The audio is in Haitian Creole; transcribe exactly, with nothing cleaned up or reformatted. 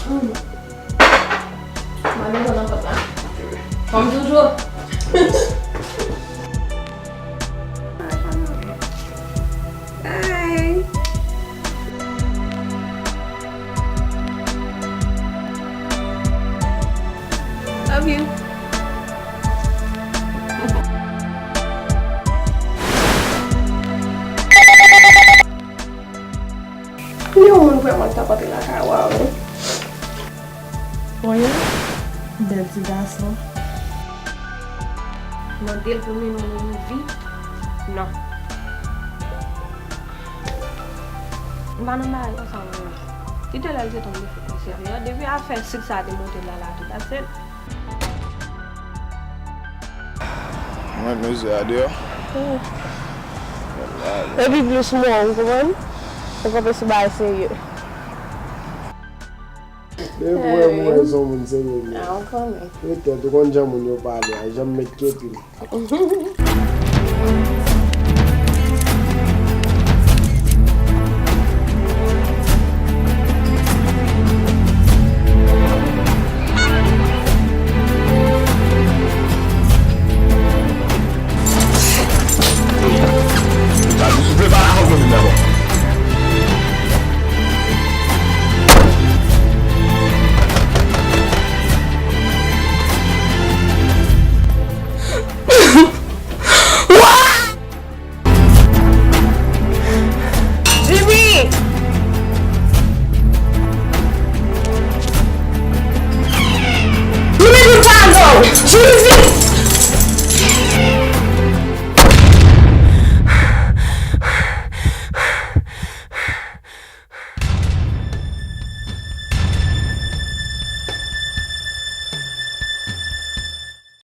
Mwen desann nan pòt la. Kòm toujou. Bye. Love you. Li yon moun vrèman ki t ap antre lakay ou a, wi. Voyez, bèl ti gason. Mande l pou l mennen w nan yon vi. Non. M pa nan bagay konsa, mwen. Kite lè l te tonbe sou konsève a. Depi afè sik sa te monte la, la tou, that's it. Mwen, mezye a deyò. Epi plis mwen, ou konprann? Ou kanpe sou bagay serye. Depi mwen, mwen, se yon moun serye, men. Ah, ou konnen. Petèt, ou konn jan moun yo pale a, jan m met kepi m.